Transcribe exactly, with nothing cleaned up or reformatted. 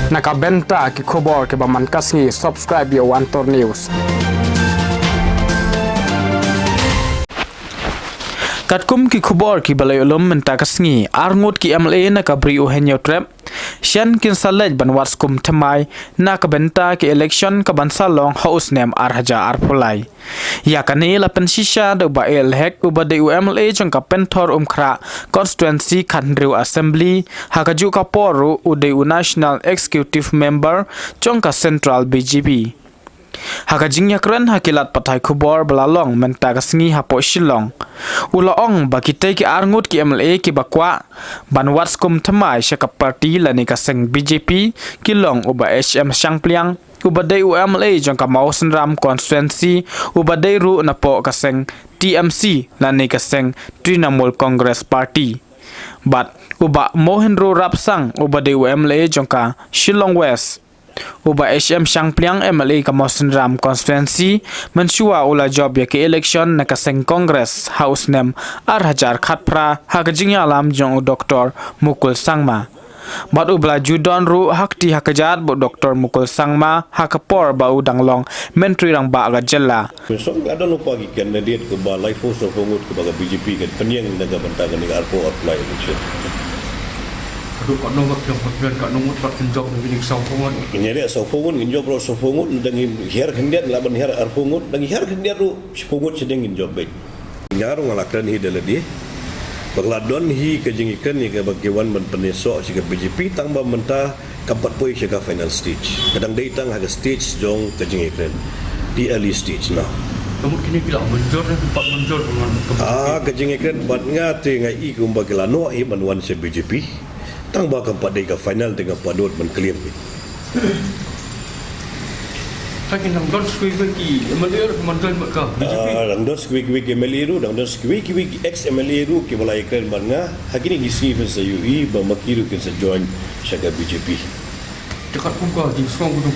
Na ka bynta ki khubor kiba man ka sngi, subscribe ïa One Tour News. Katkum ki khubor kiba la ïoh lum mynta ka sngi, arngut ki M L A na ka Bri u Hynñiewtrep shen kin sa leit ban wad skum thymmai na ka bynta ki election kaban sa long ha u snem ar hajar arphew lai. Ïa kane la pynshisha da u Bah A L Hek uba dei u M L A jong ka Pynthorumkhrah constituency khathynriew assembly, ha kajuh ka por ruh u dei u national executive member jong ka central B J P. Ha ka jingïakren ha ki lad pathai khubor ba la long mynta ka sngi hapoh Shillong, u la ong ba kitei ki arngut ki M L A kiba kwah ban wad skum thymmai sha ka party lane ka seng B J P ki long u Bah H M Shangpliang uba dei u M L A jong ka Mawsynram constituency, uba dei ruh napoh ka seng T M C lane ka seng Trinamool Congress Party, bad u Bah Mohenro Rapsang uba dei u M L A jong ka Shillong West. U Bah H M Shangpliang, M L A ka Mawsynram constituency, mynshuwa u la jop ïa ka election na ka seng Congress ha u snem ar hajar khatphra ha ka jingïalam jong u Doctor Mukul Sangma. Bad u ba la ju don ruh ha kti ha kjat bad u Doctor Mukul Sangma ha ka por ba u dang long Myntri Rangbah ka jylla. Mynshuwa la don lypa ki candidate kiba laiphew sawphew ngut kiba ka B J P kan pynïeng na ka bynta kane ka arphew arphew lai election. Haduh katno ngut ki nongpynïeng, katno ngut pat kin jop na kine ki sawphew ngut? Ngi ïa sawphew ngut, ngin jop ruh sawphew ngut, dang hiar khyndiat, lah ban hiar arphew ngut, dang hiar khyndiat ruh shiphew ngut shadien ngin jop beit. Nga ruh nga la kren hi da lade ba ka la don hi ka jingïakren ïa kaba ki wan ban pynïasoh sha ka B J P, tang ba mynta kam pat poi sha ka final stage. Ka dang dei tang ha ka stage jong ka jingïakren. Te early stage na. Ka mut kine ki la mynjur ne kim pat mynjur ban wan ka B J P? Ah, ka jingïakren bad nga te nga i kumba ki la noh hi ban wan sha B J P. Tang ba kam pat dei ka final te ngam pat dei ban claim hi. Te kin dang don sa kiwei kiwei ki M L A ruh ban join bad ka B J P? Ah, dang don sa kiwei kiwei ki M L A ruh, dang don sa kiwei kiwei ki ex M L A ruh kiba la ïakren bad nga. Ha kine ki sngi phin sa ïohi ba ma ki ruh kin sa join sha ka B J P. Te katkum ka jingsngewbha